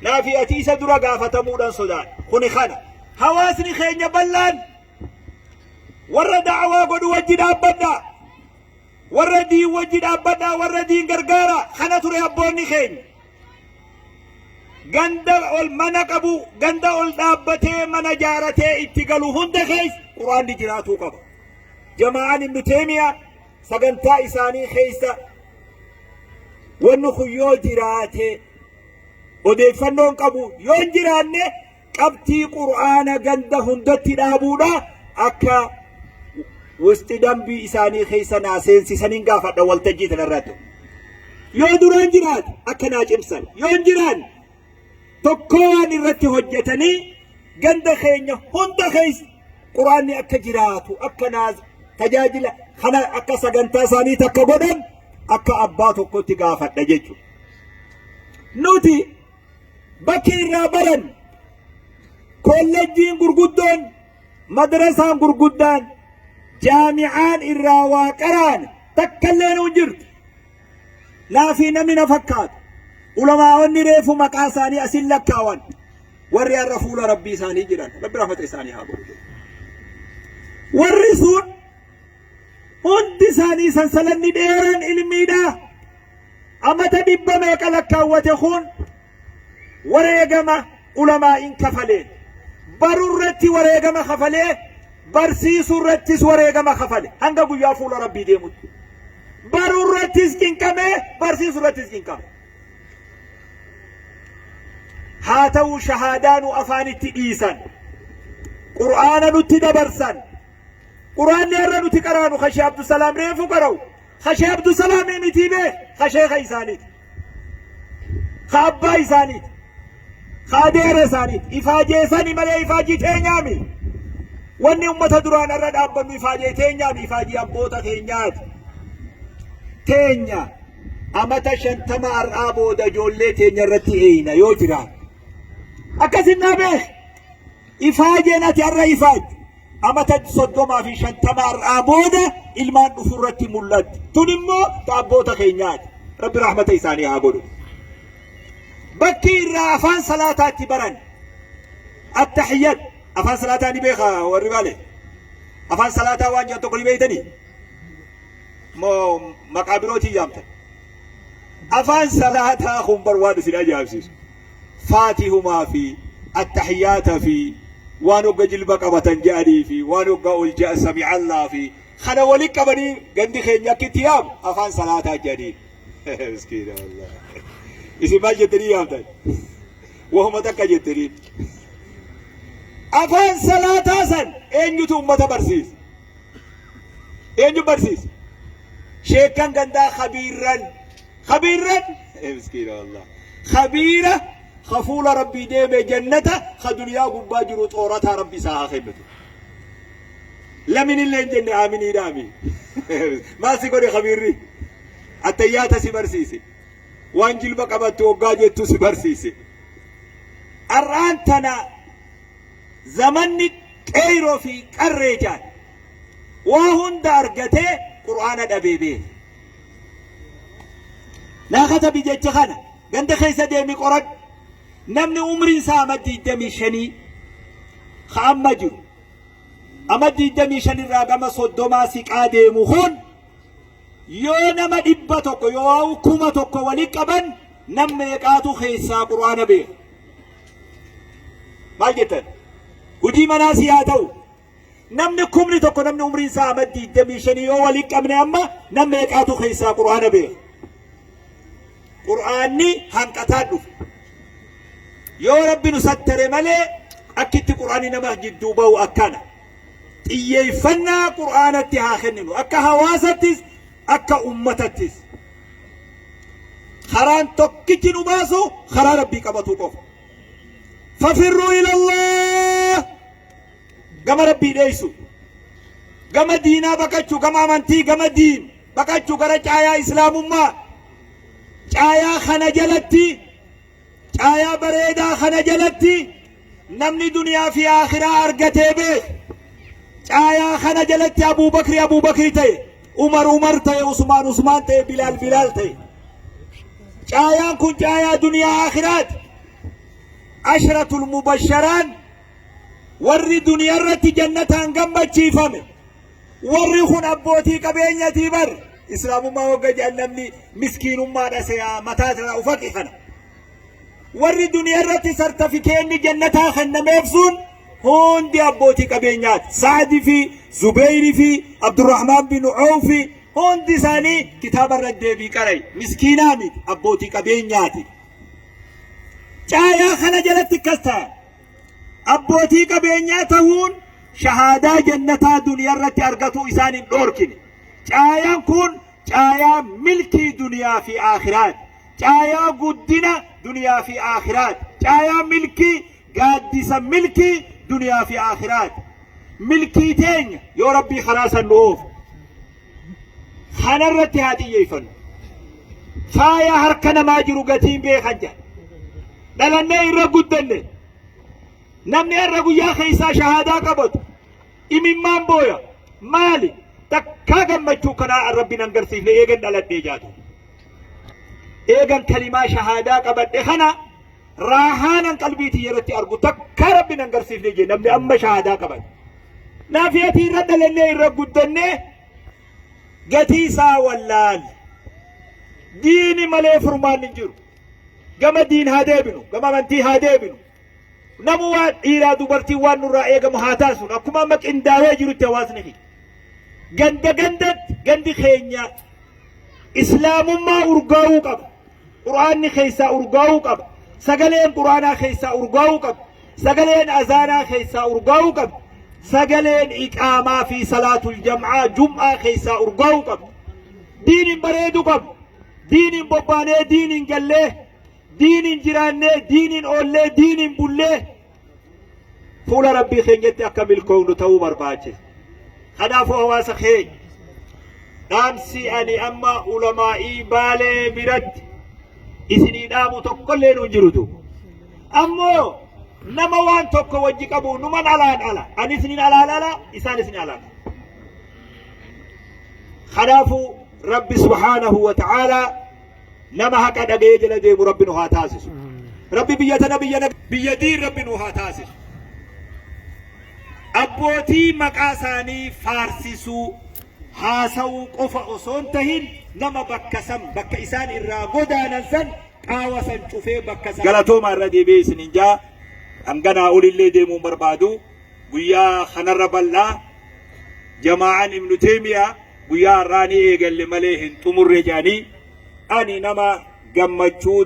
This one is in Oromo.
Naafi ati isa dura gaafatamuudhaan sodaadha. Kuni kana. Hawaasni keenya bal'aan warra da'awaa godhu wajji dhaabbadhaa. Warra diin wajji dhaabbadhaa, warra diin gargaara. Kana ture abboonni keenya. Ganda ol mana qabu, ganda ol dhaabbatee mana jaaratee itti galu hunda keessa Quraanni jiraatuu qaba. Jamaa'aan Ibnu Teemiyaa sagantaa isaanii keessa wanni kun yoo jiraate odeeffannoon qabu yoo hin jiraanne qabxii Qur'aana ganda hundatti dhaabuudha akka wusxi dambii isaanii keessa naa seensisaniin gaafadha waltajjii tanarratti. Yoo duraan jiraate akka naa cimsan yoo hin jiraanne tokko waan irratti hojjetanii ganda keenya hunda keessa Qur'aanni akka jiraatu akka naa tajaajila kana akka sagantaa isaanii takka godhan akka abbaa tokkotti gaafadha jechuudha. Nuti bakki irraa baran kollejjiin gurguddoon madrasaan gurguddaan jaami'aan irraa waa qaraan takkallee nuun jirtu. Naafii namni na fakkaatu. Ulamaa'onni reefu maqaa isaanii asin lakkaawan. Warri har'a fuula rabbii isaanii jiran. Rabbi rahmata isaanii haa godhu. Warri sun hundi isaanii sansalanni dheeran ilmiidha. Amata dhibba meeqa lakkaawwate kun wareegama ulamaa'iin kafaleen. Baruu irratti wareegama kafalee barsiisuu irrattis wareegama kafale hanga guyyaa fuula rabbii deemutti. Baruu irrattis cinqamee barsiisuu irrattis cinqame. Haa ta'u shahaadaa nu afaanitti dhiisan. Qur'aana nutti dabarsan. Qur'aanni har'a nuti qaraanu ka Sheekh Abdusalaam reefu qara'u. Ka Sheekh Abdusalaamii mitii bee ka sheekha isaaniiti. Ka abbaa isaaniiti. Ka adeera isaaniiti. Ifaajeesani malee ifaajii teenyaami. Wanni ummata duraan har'a dhaabbannu ifaajee teenyaami ifaajii abboota keenyaati. Teenya amata 50 har'aa booda ijoollee teenya irratti eeyna yoo jiraatu. Akkasin naa beek. Ifaajeen ati har'a ifaajju. Amata 30 fi 50 har'aa booda ilmaan dhufu irratti mul'atti. Tun immoo ta abboota keenyaati. Rabbi rahmata isaanii haa godhu. Bakki irraa afaan salaataatti baran. Attahiyyat afaan salaataa ni beeka warri baale. Afaan salaataa waan jedhan tokko ni beektanii? Moo maqaa birootiin yaamtan? Afaan salaataa kun bar waan isin ajaa'ibsiisu. Faatihumaa fi attahiyyaata fi waan hogga jilba qabatan jedhanii fi waan hogga ol jedhan sami'allaa fi kana wali qabanii gandi keenya akka itti yaamu afaan salaataa jedhanii. Miskiina wallaahi. Isin maal jettanii yaamtan? Wahuma takka jettanii. Afaan salaataa san eenyutu ummata barsiisa? Eenyu barsiisa? Sheekkan gandaa kabiirran. Kabiirran? Miskiina wallah. Kabiira ka fuula rabbii deeme jannata ka duniyaa gubbaa jiru xoorataa rabbi isaa haa kennitu. Lamin illee hin jenne aaminii dhaami. Maal si godhe kabiirri? Attayyaata si barsiise. Waan jilba qabattu hoggaa jettu si barsiise. Har'aan tana zamanni qeeyroo fi qarree jaan waa hunda argatee qur'aana dhabee beeka. Naa katabi jecha kana ganda keessa deemi qoradhu. Namni umriin isaa amma 25 ka amma jiru amma 25 irraa gama 30 siqaa deemu kun yoo nama 100 yoo 1000 walitti qaban nam meeqaatu keessaa qur'aana beeka. Maal jettan? Hojii manaa si haa ta'u. Namni 1000 namni umriin isaa amma 25 yoo walitti qabne amma nam meeqaatu keessaa qur'aana beeka. Qur'aanni hanqataa dhufe. Yoo Rabbi nu sattare malee akkitti qur'aanni nama jidduu bahu akkana. Xiyyeeffannaa qur'aanatti haa kenninu. Akka hawaasattis akka ummatattis. Karaan tokkichi nu baasu karaa Rabbii qabatuu qofa. Fafirruu ilallah gama Rabbii dheessu. Gama diinaa baqachuu, gama amantii, gama diin baqachuu gara caayaa islaamummaa. Caayaa kana jalatti, caayaa bareedaa kana jalatti namni duniyaa fi akhiraa argatee beek. Caayaa kana jalatti Abuu Bakri Abuu Bakri ta'e, Umar Umar ta'e, Usmaan Usmaan ta'e, Bilaal Bilaal ta'e. Caayaan kun caayaa duniyaa akhiraati. Ashratul mubasharaan warri duniyaa irratti jannataan gammachiifame warri kun abbootii qabeenyatii bar. Islaamummaa wagga jedhan namni miskiinummaadha se'aa, mataa isaa ufaqi. Kana warri duniyaa irratti sartafikeenni jannataa kennameef sun hundi abbootii qabeenyaati. Saadi fi Zubeyri fi Abdurrahmaan bin Awfi hundi isaanii kitaaba irra deebii qaray, miskiinaa miti, abbootii qabeenyaati. Caayaa kana jalatti akkas ta'an. Abbootii qabeenyaa ta'uun shahaadaa jannataa duniyaa irratti argatu isaan hin dhoorkine. Caayaan kun caayaa milkii duniyaa fi aakhiraati. Caayaa guddina duniyaa fi aakhiraati. Caayaa milkii, gaaddisa milkii duniyaa fi aakhiraati. Milkii teenya yoo Rabbii karaa san nu oofu kanarratti haa xiyyeeffannu. Faaya harka namaa jiru gatiin beekan jedha. Dhalannee irra guddanne. Namni har'a guyyaa keessaa shahaadaa qabatu imimmaan booya. Maali? Takkaa gammachuu kanaa Rabbiin agarsiifne eegan dhaladhee jaatu. Eegan kalimaa shahaadaa qabadhe kana raahaanan qalbii tiyya irratti argu takkaa Rabbiin agarsiifne jee namni amma shahaadaa qabate. Naafiyatii irra dhalannee irra guddannee gatii isaa wallaal. Diini malee furmaanni hin jiru. Gama diin haa deebinu, gama amantii haa deebinu. Namu waan dhiiraa dubartii waan nurraa eegamu haa taasisnu. Akkuma amma qindaawee jirutti hawaasni keenya. Ganda gandatti gandi keenya islaamummaa urgaa'uu qaba. Quraanni keessaa urgaa'uu qaba. Sagaleen quraanaa keessaa urgaa'uu qaba. Sagaleen azaanaa keessaa urgaa'uu qaba. Sagaleen iqaamaa fi salaatul jam'aa jum'aa keessaa urgaa'uu qaba. Diiniin bareedu qaba. Diiniin bobbaanee, diiniin gallee, diiniin jiraannee, diiniin oollee, diiniin bullee fuula Rabbii keenyatti akka milkoofnu ta'uu barbaachisa. Kanaafuu hawaasa keenya, dhaamsi ani amma ulamaa'ii Baalee biratti isinii dhaamu tokkollee nu hin jirutu. Ammoo nama waan tokko wajji qabu numan alaan ala, ani isinin alaan ala, isaan isin alaan ala. Kanaafuu Rabbi subhaanahu wa ta'aalaa nama haqa dhaga'ee jala deemu Rabbi nu haa taasisu. Rabbi biyya tana biyya diin Rabbi nu haa taasisu. Abbootii maqaa isaanii faarsisuu haasa'uu qofa osoo hin tahin, nama bakka san, bakka isaan irraa godaanan san, qaawa san cufee bakka san. Galatoomaa, irra deebi'ee isinin jaa. Hanganaa olillee deemuun barbaadu. Guyyaa kanarra bal'aa jamaa'aan Ibnu Teemiyaa guyyaa har'aa ni eegalle malee hin xumurre jedhanii ani nama gammachuu.